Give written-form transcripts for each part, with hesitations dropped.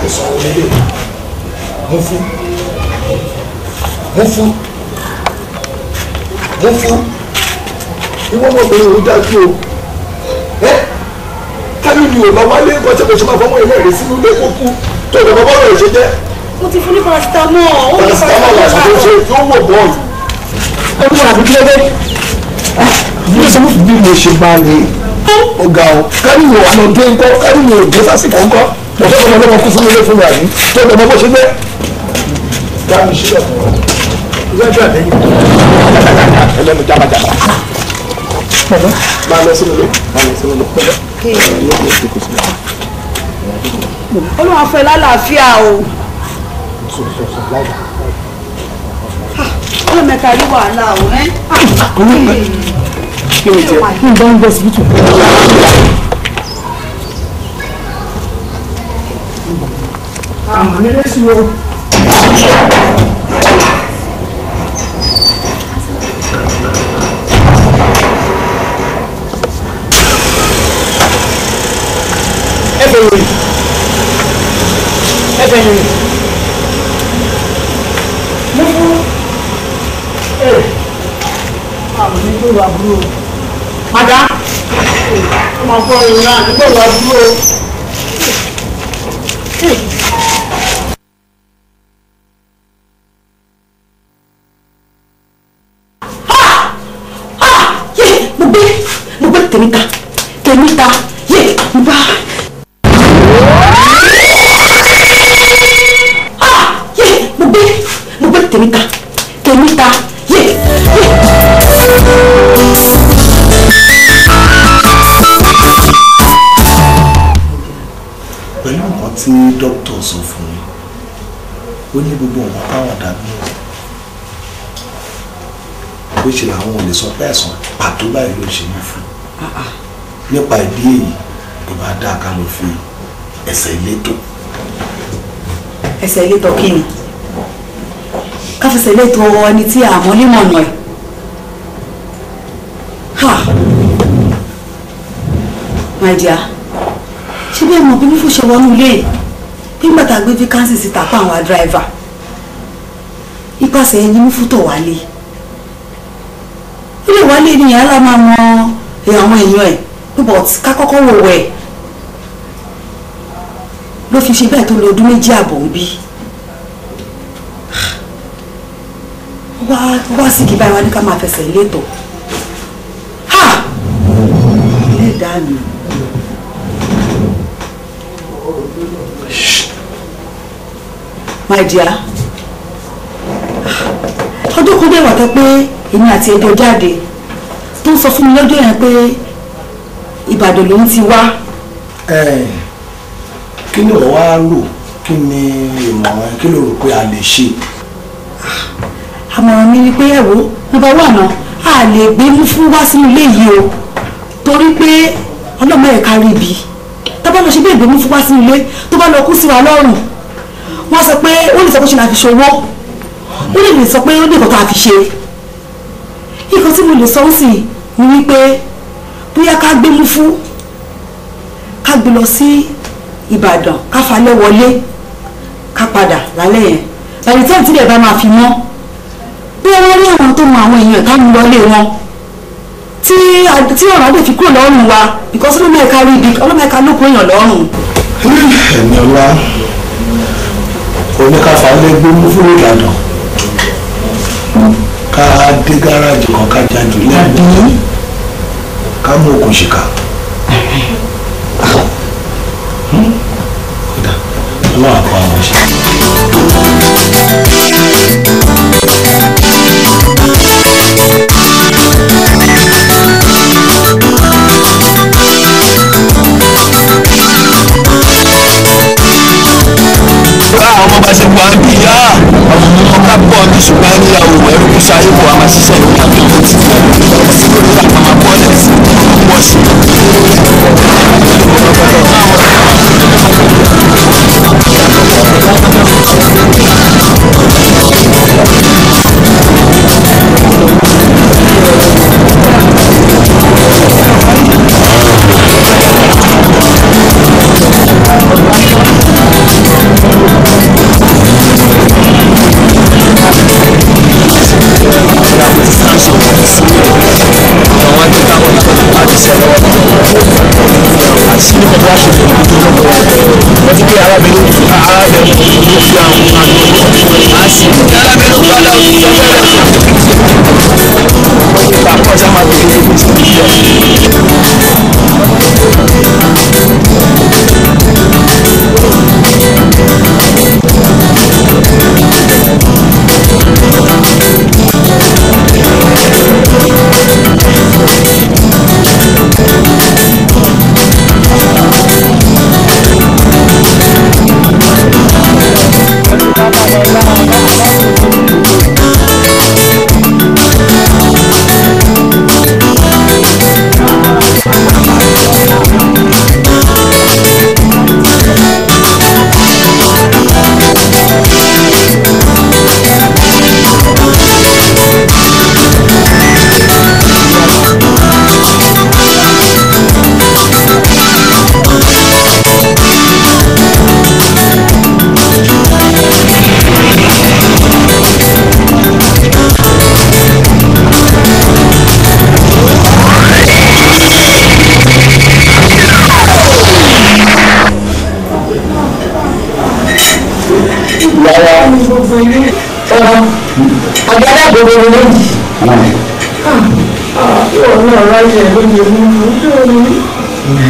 Àìsàn onílé mú fún mú fún mú fún ìwọ ọmọbìnrin ò dájú o. Ẹ káyọ̀ mi ò bá wálé nǹkan tí mo ṣe máa fọmọ ilé rẹ sínú ilé kó kú tó ìdọ̀ bọ́ bọ́ọ̀rọ̀ ṣe jẹ́. Mo ti fún ní paracetamol. Paracetamol làṣà tó ṣe yóò wò bọ́ọ̀lù. Olúwa àbí kí ló dé? Bí mo ṣe bá lè ó ga o, kárí mi ò wà lọ dé ńkọ́, kárí mi ò dé sásìkò ńkọ́, mo fẹ́ fọmọ lọ́mọ kú fún mi lé fún mi àbí tó ìdọ̀ bọ́ ṣe jẹ́. Dáhùn sílẹ̀ fún ọ. Iwájú àtẹ̀yìn. Ẹlẹ́nu jábàjábà. Máa lọ sínú ilé. Máa lọ sínú ilé. Olúwa fẹ́ lálàáfíà o. Ọlọ́mọ ẹ̀ka rí wàhálà o. Kí ni tiẹ̀? Kí n bá ń bọ̀ síbítù. Àmọ́ ní lẹ́sìn o. Ẹ bẹ̀rẹ̀ mo fún ẹ àwọn onígbòrò àbúrò padà ó máa fọ ìrìn náà nígbòrò àbúrò. Mo gbé tèmi ta tèmi ta yé mo bá. Tèmi ta tèmi ta yé yé. Pẹ̀lú nǹkan tí dókítà sọ fún mi, ó ní gbogbo nǹkan táwọn dàbí ó ṣe làwọn ò lè sọ pé àìsàn pàtó báyìí ló ṣe mí fún. Nípa ìdí èyí tó bá dáa ká lọ fi ẹsẹ̀ ilé tò. Ẹsẹ̀ ilé tò kí ni? Káfíńsẹ̀ lè tó ẹni tí àmọ́ nímọ̀nà ẹ̀. Ha! My dear, ṣé bí ẹ mọ̀ bí Mífù ṣe wọnú ilé yìí? Nígbà tá a gbé vacancy síta pa àwọn dráìvà. Ipasẹ̀ ẹni Mífù tọ̀ wálé. Ó lè wálé ní yàrá máa mọ àwọn èèyàn ẹ̀ but ká kọ́kọ́ wò wẹ̀. Ló fi ṣe bẹ́ẹ̀ tó lo ọdún 2 àbọ̀ ń bí. Wá sí kí báyìí wá ní ká máa fẹsẹ̀ létò. Ha! Ẹlẹ́dàá mi. My dear, ọdún kan dẹ̀ wà tẹ́ pé èmi àti ẹjọ́ jáde tó ń sọ fún mi lọ́jọ́ yẹn pé Ìbàdàn lòún ti wá. Kí ni ìwọ wá rò? Kí ni ìmọ̀ràn? Kí ló rò pé a lè ṣe? Àmọ̀ràn mi ni pé ẹ wo nọ́mbà wà náà a lè gbé mú fún wá sínú ilé yìí o, torí pé ọlọ́mọ ẹ̀ kárí ibi tó bá lọ ṣe bí ìgbé mú fún wá sínú ilé tó bá lọ kú sí wa lọ́rùn, wọ́n sọ pé ó lè sọ pé ṣe la fi ṣòwò, ó lè sọ pé ó ní nǹkan tá a fi ṣe. Nǹkan tí mo lè sọ ó sì ni wípé bóyá ká gbé mú fún ká gbé lọ sí Ìbàdàn, ká falẹ̀ wọlé ká padà lálẹ́ yẹn ẹni tí àǹtí rẹ̀ bá máa fi mọ́ bí wọ́n rí àwọn tó mọ àwọn èèyàn ká mú lọlé wọn tí ọ̀rọ̀ adé fi kúrò lọ́rùn wa, because ọlọ́mọ ẹ̀ka rí ibi ọlọ́mọ ẹ̀ka ló kó èèyàn lọ́rùn. Ẹniọlá oníkàfà lẹ́gbẹ́ mú fún Ìbàdàn ká dé gáràjì kan ká jáde lẹ́nu ká mú òkun ṣìkà. Kódà ọlọ́run àkọ́ àwọn ṣe. Àwọn ọmọ bá ṣe wà bí yá ọmọ ká pọ̀ ní ṣùgbọ́n níyàwó ẹrú kú ṣayé kó a máa ṣiṣẹ́ ní àbẹ̀wò tí wọ́n sì lórí àpá máa bọ́ ẹ̀ sí wọ́n sí.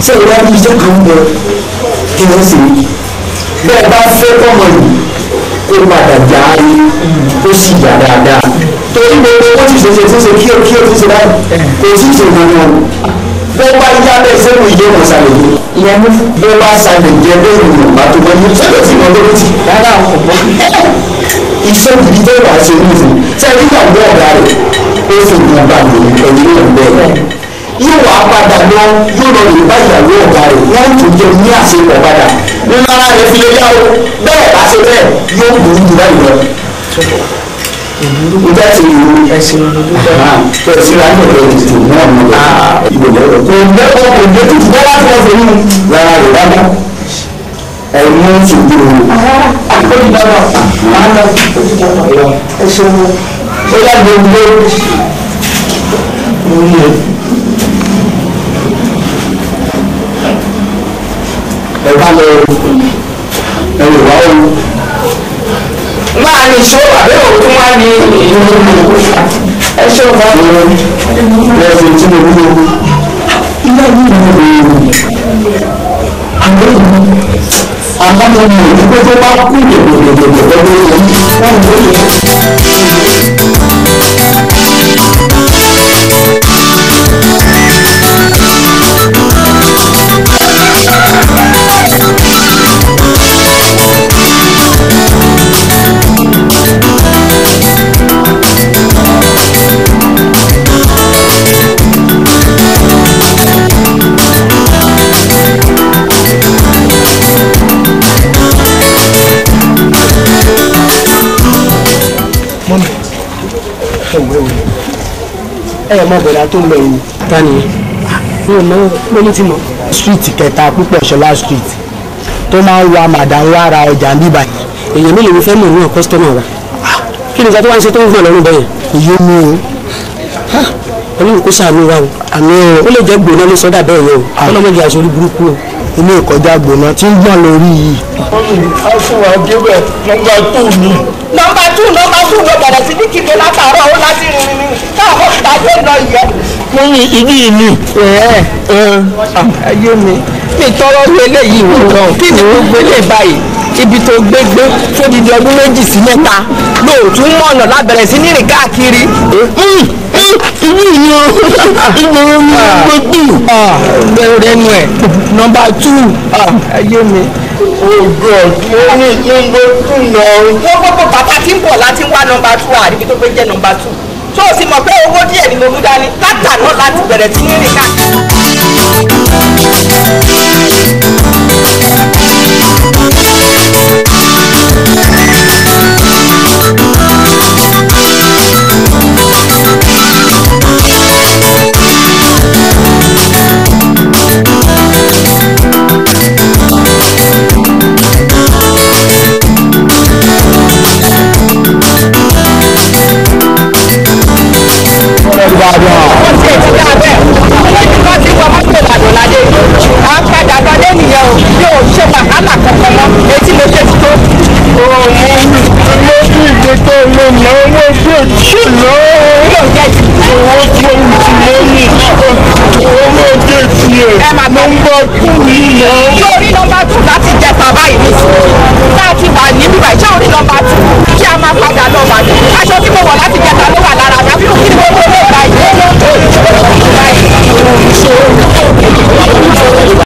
Ṣé ìwádìí iṣẹ́ kan ń bẹ kí wọ́n sì rí bẹ́ẹ̀ bá fẹ́ kọ́mọ yìí kó padà já a rí ó sì yà dáadáa torí gbogbo owó tí ṣe ṣe ṣe kí ó kí ó ti ṣe báyìí kò sí ṣe gbogbo bó bá yá bẹ́ẹ̀ sẹ́wọ̀n ìyé wọn ṣàlẹ̀ yìí ìyẹn mú bó bá ṣàlẹ̀ jẹ bẹ́ẹ̀ ni yorùbá tó bá ní sẹ́wọ̀n tí wọ́n lórí ti rárá àwọn ọ̀pọ̀ iṣẹ́ gidi tó wà ṣe ní ìsìn sẹ́yìn ìgbàgbọ́ ọ̀gá rẹ̀ ó sì ń gbà ní ẹ̀yìn náà bẹ́ẹ̀ yóò wá padà lọ yóò lọ lè bá ìyàwó ọ̀gá rẹ̀ wọ́n tún jẹ ní àṣepọ̀ padà nínú ara rẹ̀ fi lè yá o bẹ́ẹ̀ bá ṣe bẹ́ẹ̀ yóò burú jù báyìí lọ. Ìjà ti ìlú ẹ̀sìn ẹ̀sìn láti ọ̀dọ̀ ètùtù náà mọ̀ lọ. Ìgbòlẹ̀ rẹ̀ kò lẹ́kọ̀ọ́ kò lé tutù bọ́ láti wọ́n fi mú lára rẹ̀ dáná. Ẹ̀mú ti gbòòrò. Ó yá gbogbo. Ẹ bá lọ ẹ lè wá o. Máa ní ṣó àbí òun tún wá ní ẹ ṣó bá. Lẹ́sìn tí mo wúwo ilé yìí ni mo rò àwọn èèyàn àwọn ọmọ mi pé tó bá kú gbẹ̀gbẹ̀gbẹ̀gbẹ̀ lọ́wọ́ wọn ò lè. Ẹ mọ bọ̀dá tó ń lọ yìí. Ta ni mi ò mọ lóní tí mo. Street kẹta púpọ̀ ṣọlá street tó máa ń wa màdàm wá ra ọjà ń bíbà. Èèyàn mélòó ló fẹ́ mọ̀ níwọ̀n kọ́sítọ́mà wa kí ni ìgbà tó wá ń ṣe tó ń gbọ̀n lọ́rùn bẹ́yẹn. Kò yé mi o. Ọlọ́run kó ṣàánú wa o. Àmì o. Ó lè jẹ́ gbóná ló sọ́dà bẹ́ẹ̀ yẹn o. Ọlọ́mọdé aṣọ orí burúkú o. Ilé ìkọjá gbóná tí ń gbọ̀n lórí yìí. Nọ́mbà 2 ni. Nọ́mbà 2 nọ́mbà 2 ló bẹ̀rẹ̀ sí ní kíkó látàárọ̀ ó láti rìn rìn káàbọ̀ ìdájọ́ lọ yẹ. Mo ní ibi ìlú. Ayé mi mi tọrọ lu eléyìí wò lọ kí ni gbogbo eléyìí báyìí ibi tó gbégbé fódìdí ọdún 2 sí 3 lóòtún mọ̀nà lábẹ̀rẹ̀ sí nírìn káàkiri. Ibi ìlú ìlú nọ́mbà 2. Bẹ́ẹ̀ rẹ̀ nù ẹ̀ nọ́mbà 2 ayé mi. Oh God, mo ní nọ́mbà 2 náà. Wọ́n gbogbo bàbá tí ń bọ̀ láti wá nọ́mbà 2 àríbi tó gbé jẹ́ nọ́mbà 2. Tó o sì mọ̀ pé owó díẹ̀ ni mo mú dání látà náà láti bẹ̀rẹ̀ sí ní rìn káàkiri. Ìbàdàn. Ó ti ẹ̀ ti dá bẹ́ẹ̀. Olójú kan ti wọ mọ́tò Ìbàdàn ládé. À ń pa Kí ló ń jẹ́ ti? Owó tí ó ń ti lónìí, owó dé tiẹ̀. Ẹ máa gbọ́. Nọ́mbà 2 yìí náà. Sórí nọ́mbà 2 láti jẹ bàbá yìí nísìnyí. Tá a ti wà